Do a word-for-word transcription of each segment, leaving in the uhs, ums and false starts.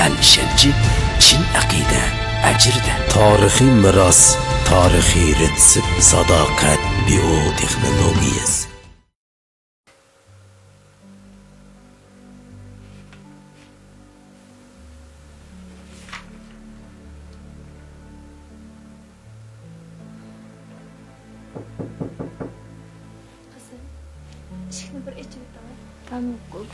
ئەل ئىشەنچى، چىن ئەقىدە، ئەجىردە. تارىخىي مىراس، تارىخىي رېتسېپت، ساداقەت بىيو تېخنولوگىيەسى. قىزىم، ئىشىكنى بىر ئېچىۋېتىڭ. ھە، ماقۇل.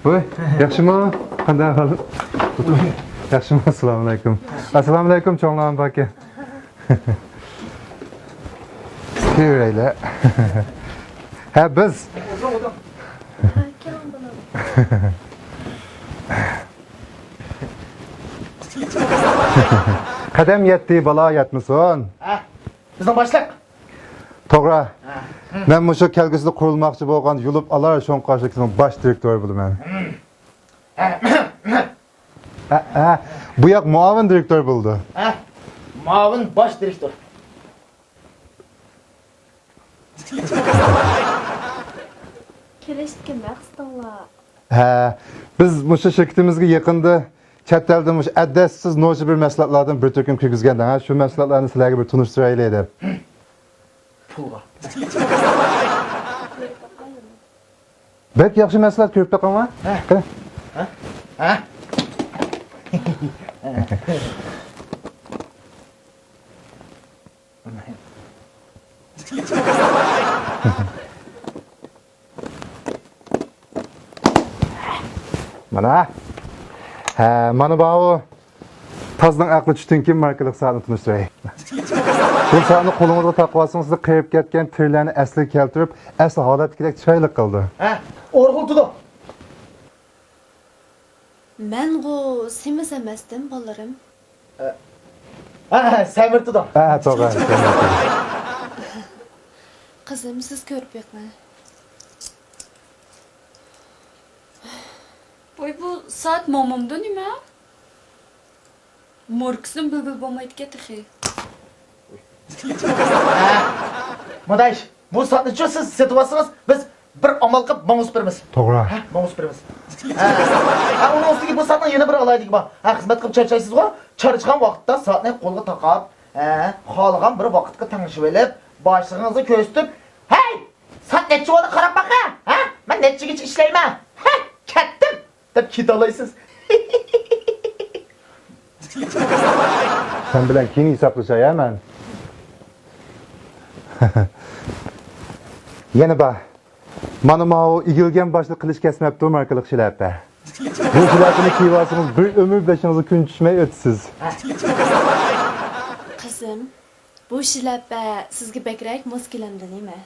ۋاي، ياخشىمۇ؟ قانداق ئەھۋال؟ ياخشىمۇ؟ ئەسسالامۇئەلەيكۇم. ئەسسالامۇئەلەيكۇم، چوڭلارنىڭ پاكى. كىرىۋېرەيلى. ھە، بىز. قەدەم يەتتى، بالا يەتمىسۇن. ھە، بىزنىڭ باشلىق. توغرا. ھە. مەن مۇشۇ كەلگۈسىدە قۇرۇلماقچى بولغان يۇلۇپ ئالار شوڭقارچىلىكىنىڭ باش دىرېكتورى بولىمەن. ھە، ھە. بۇ ياق مۇئاۋىن دىرېكتور بولىدۇ. ھە، مۇئاۋىن باش دىرېكتور. كېلىشتىكى مەقسىتىڭلار؟ ھە، بىز مۇشۇ شىركىتىمىزگە يېقىندا چەت ئەلدە مۇشۇ ئەدەتسىز نوچە بىر مەھسۇلاتلاردىن بىر تۈركۈم كىرگۈزگەندە، ھە، شۇ مەھسۇلاتلارنى سىلەرگە بىر تونۇشتۇرايلى دەپ. پۇلغا. بەك ياخشى مەھسۇلات، كۆرۈپ بېقىڭلار. ھە. قېنى. ھە؟ ھە؟ مانا. ھە، مانا باۋۇ. تازنىڭ ئەقلى چۈشتىن كېيىن ماركىلىق سائەتنى تونۇشتۇراي. بۇ سائەتنى قولىڭىزغا تاقىۋالسىڭىز، سىزدە قېرىپ كەتكەن تېرىلەرنى ئەسلىگە كەلتۈرۈپ، ئەسلى ھالەتتىكىدەك چىرايلىق قىلىدۇ. ھە، ئورغۇلتىدۇ. مەنغۇ سېمىز ئەمەستىم، بالىلىرىم. ھە، ھە، سەمرىتىدۇ. ھە، توغرا، سەمرىتىدۇ. قىزىم، سىز كۆرۈپ بېقىڭ. ۋاي، بۇ سائەت مومامدۇ نېمە؟ ماركىسىنى بىلگىلى بولمايدىكەن تېخى. ھە، مۇداش، بۇ سائەتنىچۇ سىز سېتىۋالسىڭىز، بىز بىر ئامال قىلىپ ماڭغۇزۇپ بېرىمىز. توغرا. ھە، ماڭغۇزۇپ بېرىمىز. ھە. ھە، ئۇنىڭ ئۈستىگە بۇ سائەتنىڭ يەنە بىر ئالاھىدىلىكى بار. ھە، خىزمەت قىلىپ چارچايسىزغۇ، چارچىغان ۋاقىتتا سائەتنى قولغا تاقاپ، ھە، خالىغان بىر ۋاقىتقا تەڭشىۋېلىپ، باشلىقىڭىزغا كۆرسىتىپ، ھەي! سائەت نەچچە بولدى، قاراپ باقە! ھە؟ مەن نەچچىگىچە ئىشلەيمەن؟ ھە؟ كەتتىم! دەپ كېتەلەيسىز. سەن بىلەن كېيىن ھېسابلىشاي ھە مەن. يەنە بار. مانا ماۋۇ ئېگىلگەن باشنى قىلىچ كەسمەپتۇ ماركىلىق شىلەپە. بۇ شىلەپىنى كىيىۋالسىڭىز، بىر ئۆمۈر بېشىڭىزغا كۈن چۈشمەي ئۆتىسىز. قىزىم، بۇ شىلەپە سىزگە بەكرەك ماس كېلەمدۇ نېمە؟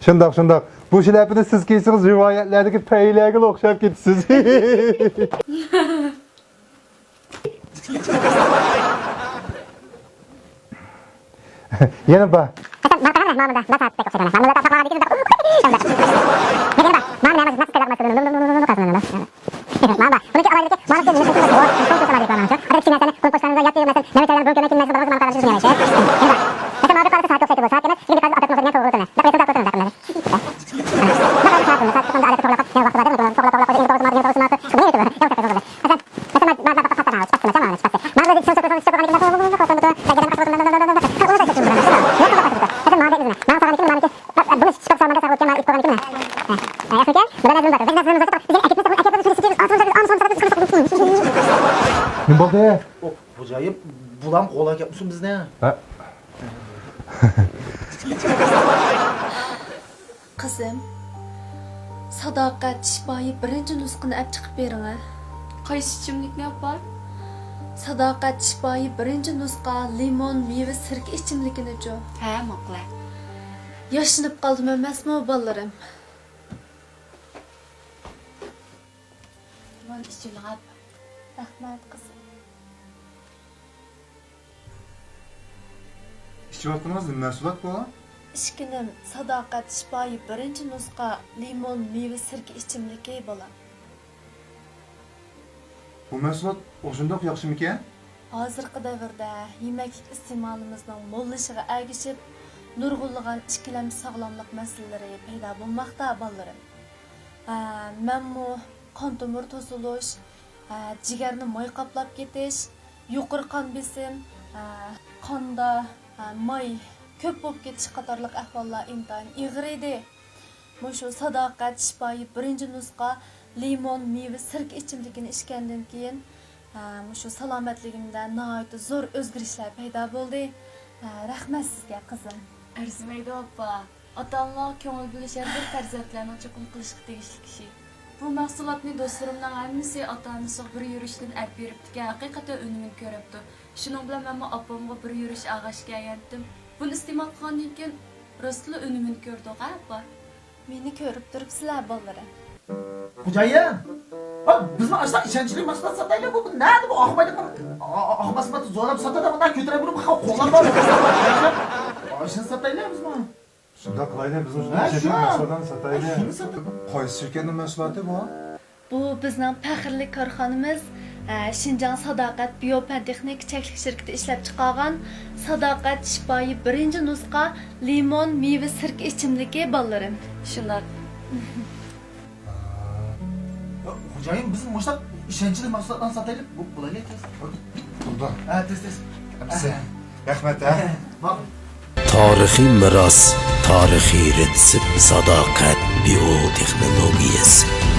شۇنداق، شۇنداق. بۇ شىلەپىنى سىز كىيسىڭىز، رىۋايەتلەردىكى پەرىلەرگىلا ئوخشاپ كېتىسىز. يەنە بار. نېمە بولدى؟ بۇ جايى بۇلام قولا كەپمىسۇن بىزنى؟ ھە. قىزىم، ساداقەت شىپايى بىرىنچى نۇسخىنى ئەپ چىقىپ بېرىڭە. قايسى ئىچىملىكنى ئاپا؟ ساداقەت شىپايى بىرىنچى نۇسخا لىمون مېۋە سىركە ئىچىملىكىنىچۇ؟ ھە، ماقۇل. ياشىنىپ قالدىم ئەمەسمۇ، بالىلىرىم؟ لىمون ئىچىۋېلىڭ ئاپا. رەھمەت، قىزىم. ئىچىۋاتقىنىڭىز نېمە مەھسۇلات بۇ؟ ئىچكىنىم ساداقەت شىپايى بىرىنچى نۇسخا لىمون مېۋە سىركە ئىچىملىكى، بالام. بۇ مەھسۇلات ئۇشۇنداق ياخشىمىكەن؟ ھازىرقى دەۋردە يېمەكلىك ئىستېمالىمىزنىڭ موللىشىغا ئەگىشىپ، نۇرغۇنلىغان ئىككىلەمچى ساغلاملىق مەسىلىلىرى پەيدا بولماقتا، بالىلىرىم. ھە، مەنمۇ قان تومۇر توسۇلۇش، ھە، جىگەرنى ماي قاپلاپ كېتىش، يۇقىرى قان بېسىم، ھە، قاندا، ھە، ماي كۆپ بولۇپ كېتىش قاتارلىق ئەھۋاللار ئىنتايىن ئېغىر ئىدى. مۇشۇ ساداقەت شىپايى بىرىنچى نۇسخا لىمون مېۋە سىركە ئىچىملىكىنى ئىچكەندىن كېيىن، ھە، مۇشۇ سالامەتلىكىمدە ناھايىتى زور ئۆزگىرىشلەر پەيدا بولدى. ھە، رەھمەت سىزگە، قىزىم. ئەرزىمەيدۇ، ئاپا. ئاتا-ئانىلارغا كۆڭۈل بۆلۈش ھەر بىر پەرزەنتلەرنىڭ چوقۇم قىلىشقا تېگىشلىك ئىشى. بۇ مەھسۇلاتنى دوستلىرىمنىڭ ھەممىسى ئاتا-ئانىسىغا بىر يۈرۈشتىن ئەپ بېرىپتىكەن، ھەقىقەتەن ئۈنۈمىنى كۆرۈپتۇ. شۇنىڭ بىلەن مەنمۇ ئاپامغا بىر يۈرۈش ئاغاچ كەلگەنتىم. بۇنى ئىستېمال قىلغاندىن كېيىن راستلا ئۈنۈمىنى كۆردۇق، ھە، ئاپا؟ مېنى كۆرۈپ تۇرۇپسىلەر، بالىلىرىم. خوجايىن، ھە، بىزنىڭ ئاشۇنداق ئىشەنچلىك مەھسۇلات ساتايلى، بۇ، بۇ نەدە بۇ ئاق بايلىقلار؟ ئا-، ئا-، ئاق مەھسۇلاتنى زورلاپ ساتىدۇ، مۇنداق كۆتۈرە بۇنى، بۇ قوللار بار. ئاشۇنى ساتايلى بىزمۇ. شۇنداق قىلايلى، بىزمۇ ھە، شۇنداق شۇ. مەھسۇلاتلارنى ساتايلى. شۇنى ساتىمىز. قايسى شىركەتنىڭ مەھسۇلاتى بۇ؟ بۇ بىزنىڭ پەخىرلىك كارخانىمىز، ئە، شىنجاڭ ساداقەت بىيو پەن تېخنىكا چەكلىك شىركىتى ئىشلەپ چىقارغان ساداقەت شىپايى بىرىنچى نۇسخا لىمون مېۋە سىركە ئىچىملىكى، بالىلىرىم. شۇنداق. خوجايىن، بىز مۇشۇنداق ئىشەنچلىك مەھسۇلاتلارنى ساتايلى، بۇ، بولايلى تېز. بولدى. ھە، تېز، تېز. ئەمسە. ھە. رەھمەت، ھە. ھە، ماقۇل. تارىخىي مىراس، تارىخىي رېتسېپ، ساداقەت بىيو تېخنولوگىيەسى.